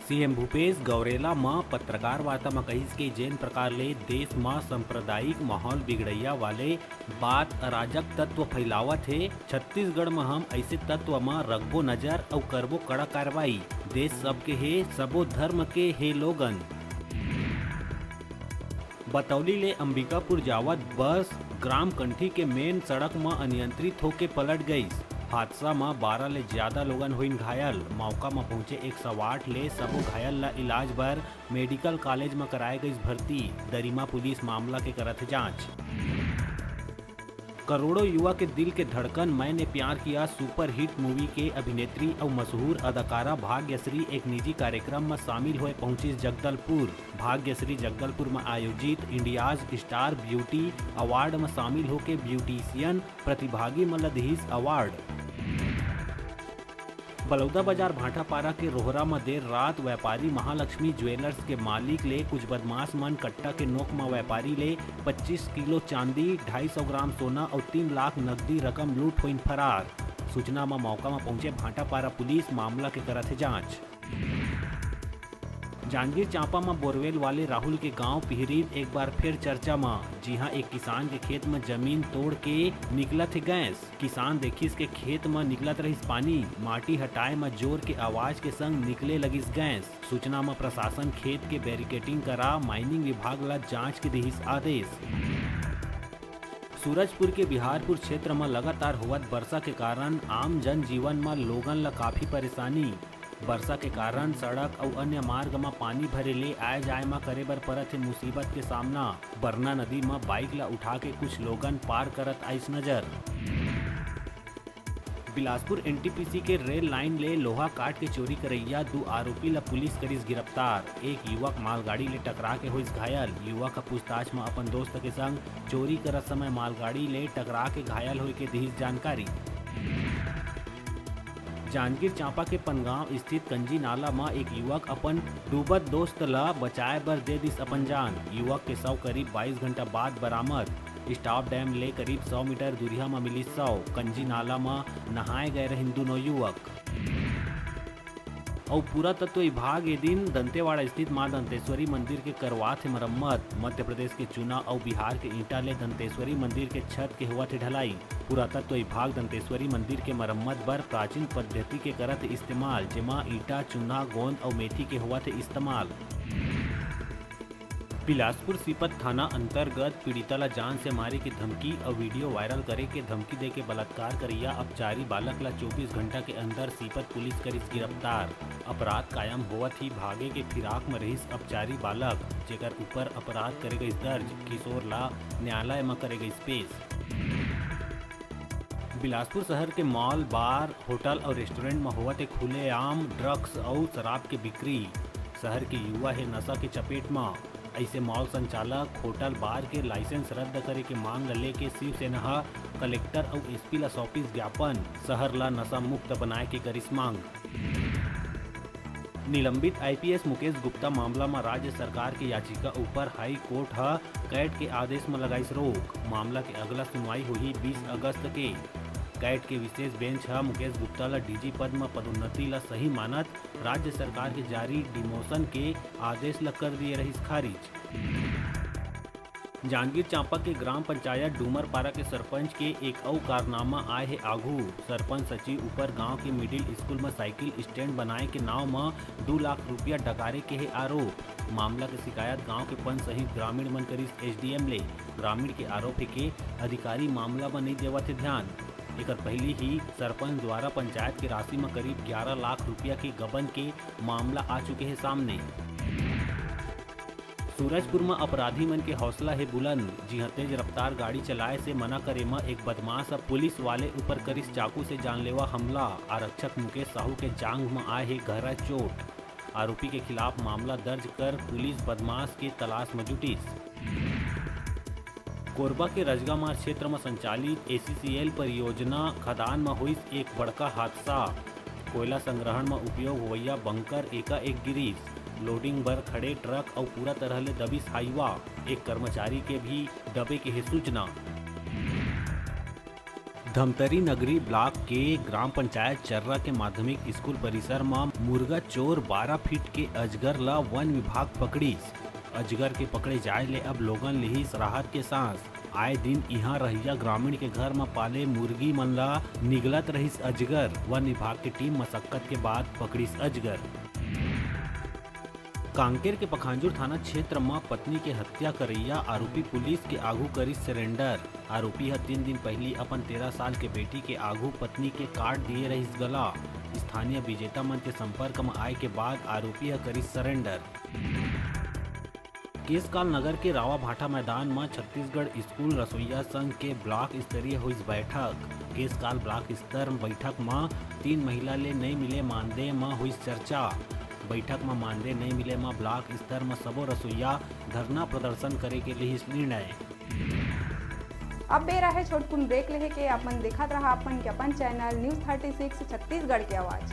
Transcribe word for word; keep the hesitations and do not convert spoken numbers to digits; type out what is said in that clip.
CM Bhupesh Gaurela म पत्रकार वार्ता म कहिस कि जेन प्रकार ले देश म सांप्रदायिक माहौल बिगड़इया वाले बात अराजक तत्व फैलावत हे, छत्तीसगढ़ म हम अइसे तत्व म रखबो नजर अउ करबो कड़ा कार्रवाई। देश सबके हे, सबो धर्म के हे लोगन। बतौली ले अंबिकापुर जावत बस ग्राम कंठी के मेन सड़क म अनियंत्रित होके पलट गईस। हादसा म बारह ले ज्यादा लोगन होइन घायल। मौका म पहुंचे एक सौ आठ ले सबो घायल ल इलाज बर मेडिकल कॉलेज म कराए गईस भर्ती। दरिमा पुलिस मामला के करत हे जांच। करोड़ों युवा के दिल के धड़कन मैंने प्यार किया सुपरहिट मूवी के अभिनेत्री अउ मशहूर अदाकारा भाग्यश्री एक निजी कार्यक्रम म शामिल होए पहुंचिस जगदलपुर। भाग्यश्री जगदलपुर म आयोजित इंडियाज स्टार ब्यूटी अवार्ड म शामिल होके ब्यूटिशियन प्रतिभागी मन ल दिहिस अवार्ड। बलौदाबाजार भाटापारा के रोहरा म देर रात व्यापारी महालक्ष्मी ज्वेलर्स के मालिक ले कुछ बदमाश मन कट्टा के नोक म व्यापारी ले पच्चीस किलो चांदी, ढाई सौ ग्राम सोना अउ तीन लाख नकदी रकम लूट होइन फरार। सूचना म मौका म पहुंचे भाटापारा पुलिस मामला के करत हे जांच। जांजगीर चांपा म बोरवेल वाले राहुल के गांव पिहरीन एक बार फिर चर्चा म, जिहां एक किसान के खेत म जमीन तोड़ के निकलत हे गैस। किसान देखिस के खेत म निकलत रहिस पानी, माटी हटाए म जोर के आवाज के संग निकले लगिस गैस। सूचना म प्रशासन खेत के बैरिकेडिंग करा माइनिंग विभाग ल जांच के दिहिस आदेश। सूरजपुर के बिहारपुर क्षेत्र म लगातार होवत बरसा के कारण आम जनजीवन म लोगन ल काफी परेशानी। बरसा के कारण सड़क अउ अन्य मार्ग म पानी भरे ले आए जाए म करे बर परत हे मुसीबत के सामना। बरना नदी म बाइक ल उठा के कुछ लोगन पार करत आइस नजर। बिलासपुर एनटीपीसी के रेल लाइन ले लोहा काट के चोरी करइया दू आरोपी ल पुलिस करिस गिरफ्तार। एक युवक मालगाड़ी ले टकरा के होइस घायल। युवक ह पूछताछ म अपन दोस्त के संग चोरी करत समय मालगाड़ी ले टकरा के घायल होए के दिहिस जानकारी। जांजगीर चांपा के पनगांव स्थित कंजी नाला म एक युवक अपन डूबत दोस्त ल बचाए बर दे दिस अपन जान। युवक के शव करीब बाईस घंटा बाद बरामद। स्टॉप डैम ले करीब सौ मीटर दूरिहा म मिलिस शव। कंजी नाला म नहाए गए रहिन दुनों युवक। अउ पुरातत्व विभाग ए दिन दंतेवाड़ा स्थित मां दंतेश्वरी मंदिर के करवात हे मरम्मत। मध्य प्रदेश के चूना अउ बिहार के ईंटा ले दंतेश्वरी मंदिर के छत के होवत हे ढलाई। पुरातत्व विभाग दंतेश्वरी मंदिर के मरम्मत बर प्राचीन पद्धति के करत हे इस्तेमाल, जेमा ईंटा, चूना, गोंद अउ मेथी के होवत हे इस्तेमाल। बिलासपुर सीपत थाना अंतर्गत पीड़िता ला जान से मारे के धमकी अउ वीडियो वायरल करे के धमकी देके बलात्कार करइया अपचारी बालक ला चौबीस घंटा के अंदर सीपत पुलिस करिस गिरफ्तार। अपराध कायम होवत ही भागे के फिराक म रहिस अपचारी बालक, जेकर ऊपर अपराध करे गइस दर्ज। किशोर ला न्यायालय म करे गइस पेश। बिलासपुर शहर के मॉल, बार, होटल अउ रेस्टोरेंट म होवत हे खुलेआम ड्रग्स अउ शराब के बिक्री। शहर के युवा हे नशा के चपेट म। अइसे मॉल संचालक, होटल, बार के लाइसेंस रद्द करे के मांग ल लेके शिवसेना ह कलेक्टर अउ एसपी ल सौंपिस ज्ञापन। शहर ल नशा मुक्त बनाए के करिस मांग। निलंबित आईपीएस मुकेश गुप्ता मामला म राज्य सरकार के याचिका ऊपर हाई कोर्ट ह कैट के आदेश म लगाइस रोक। मामला के अगला सुनवाई होही बीस अगस्त के। कैट के विशेष बेंच ह मुकेश गुप्ता ल डीजी पद म पदोन्नति ल सही मानत राज्य सरकार के जारी डिमोशन के आदेश ल कर दिए रहिस खारिज। जांजगीर चांपा के ग्राम पंचायत डूमरपारा के सरपंच के एक अउ कारनामा आए हे आघू। सरपंच सचिव ऊपर गांव के मिडिल स्कूल म साइकिल स्टैंड बनाए के नाव म दू लाख रुपया डकारे के हे आरोप। मामला के शिकायत गांव के पंच सहित ग्रामीण मन करिस एसडीएम ले। ग्रामीण के आरोप हे के अधिकारी मामला म नइ देवत हे ध्यान। एकर पहिली ही सरपंच द्वारा पंचायत के राशि म करीब ग्यारह लाख रुपया के गबन के मामला आ चुके हे सामने। सूरजपुर म अपराधी मन के हौसला हे बुलंद, जिहां तेज रफ्तार गाड़ी चलाए से मना करे म एक बदमाश ह पुलिस वाले ऊपर करिस चाकू से जानलेवा हमला। आरक्षक मुकेश साहू के जांघ म आए हे गहरा चोट। आरोपी के खिलाफ मामला दर्ज कर पुलिस बदमाश के तलाश म जुटिस। कोरबा के रजगामार क्षेत्र म संचालित एसीसीएल परियोजना खदान म होइस एक बड़का हादसा। कोयला संग्रहण म उपयोग होवइया बंकर एकाएक गिरिस। लोडिंग बर खड़े ट्रक अउ पूरा तरह ले दबिस हाईवा। एक कर्मचारी के भी दबे के हे सूचना। धमतरी नगरी ब्लॉक के ग्राम पंचायत चर्रा के माध्यमिक स्कूल परिसर म मुर्गा चोर बारह फीट के अजगर ल वन विभाग पकड़िस। अजगर के पकड़े जाय ले अब लोगन लिहिस राहत के सांस। आए दिन इहां रहइया ग्रामीण के घर म पाले मुर्गी मन ल निगलत रहिस अजगर। वन विभाग के टीम मशक्कत के बाद पकड़िस अजगर। कांकेर के पखांजूर थाना क्षेत्र म पत्नी के हत्या करइया आरोपी पुलिस के आगू करिस सरेंडर। आरोपी ह तीन दिन पहिली अपन तेरह साल के बेटी के आगू पत्नी के काट दिए रहिस गला। स्थानीय विजेता मन के संपर्क म आए के बाद आरोपी ह करिस सरेंडर। केशकाल नगर के रावा भाटा मैदान म छत्तीसगढ़ स्कूल रसोईया संघ के ब्लॉक स्तरीय होइस बैठक। केशकाल ब्लॉक स्तर बैठक म तीन महिला ले नई मिले मानदेय म होइस चर्चा। बैठक म मानदेय नई मिले म ब्लॉक स्तर म सबो रसोईया धरना प्रदर्शन करे के लिहिस निर्णय। अब बेरा हे छोटकुन ब्रेक लेहे के। अपन देखत रहा अपन के अपन channel news thirty six Chhattisgarh के आवाज़।